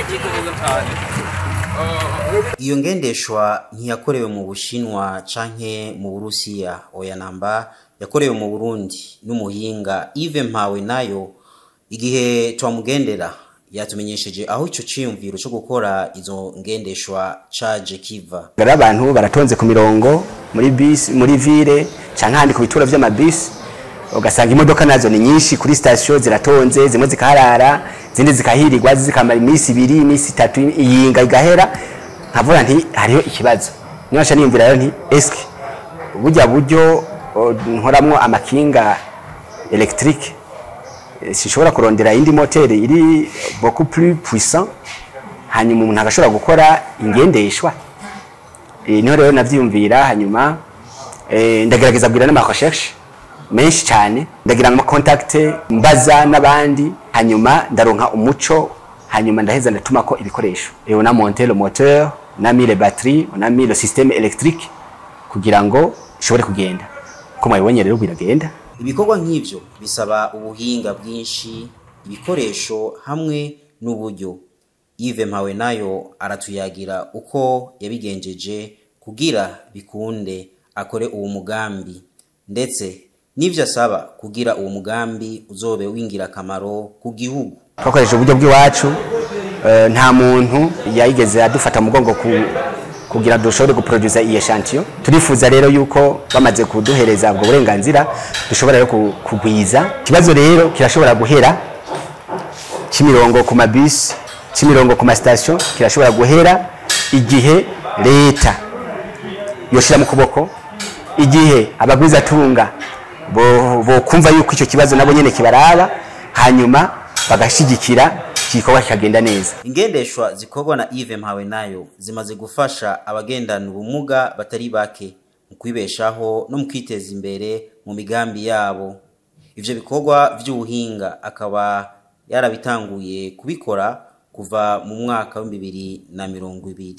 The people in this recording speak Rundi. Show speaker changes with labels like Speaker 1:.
Speaker 1: Cyane.
Speaker 2: Iyo ngendeshwa ntiyakorewe mu Bushinwa canke mu Burusiya, oya namba, yakorewe mu Burundi n'umuhinga Yves Mpawe nayo. Igihe twamugendera yatumenyesheje aho ico ciyumviro co gukora izo ngendeshwa caje kiva.
Speaker 3: Rero abantu baratonze ku mirongo muri bisi, muri ville canke ahandi ku bituro vy'amabisi, ugasanga imodoka nazo ni nyinshi kuri station ziratonze, zimwe zikaharara, izindi zikahirirwa, zikamara iminsi 2, iminsi 3, iyinga igahera. Nkavuga nti hariho ikibazo. Niyo nca niyumvira rero nti eske burya buryo nkoramwo amakinga électrique, sinshobora kurondera indi moteri iri beaucoup plus puissant, hanyuma umuntu agashobora gukora ingendeshwa? Niho rero navyiyumvira, hanyuma ndagerageza kugira n'ama recherche menshi cyane, ndagira ama contact, mbaza n'abandi, hanyuma ndaronka umuco, hanyuma ndaheza ndatumako ibikoresho et on a monté le moteur, on a mis les batteries, on a mis le système électrique kugira ngo ishobore kugenda. Ko mwabibonye rero biragenda.
Speaker 2: Ibikorwa nk'ivyo bisaba ubuhinga bwinshi, ibikoresho hamwe n'uburyo. Yves Mpawe nayo aratuyagira uko yabigenjeje kugira bikunde akore uwo mugambi, ndetse n'ivyo asaba kugira uwo mugambi uzobe w'ingirakamaro ku gihugu.
Speaker 3: Twakoresheje uburyo bw'iwacu, nta muntu yayigeze adufata mu mugongo kugira dushobore guproduza iyi échantillon. Turifuza rero yuko bamaze kuduhereza ubwo burenganzira dushobora rero kugwiza. Ikibazo rero kirashobora guhera c'imirongo ku mabisi, c'imirongo ku mastation, kirashobora guhera igihe leta yoshira mu kuboko, igihe abagwizatunga bo kumva yuko icyo kibazo nabo nyene kibaraba, hanyuma bagashigikira, igikorwa kikagenda neza.
Speaker 2: Ingendeshwa zikorwa na Yves Mpawe nayo zimaze gufasha abagendana ubumuga batari bake mu kwibeshaho no mu kwiteza imbere mu migambi yabo. Ivyo bikorwa vy'ubuhinga akaba yarabitanguye kubikora kuva mu mwaka wa 2020.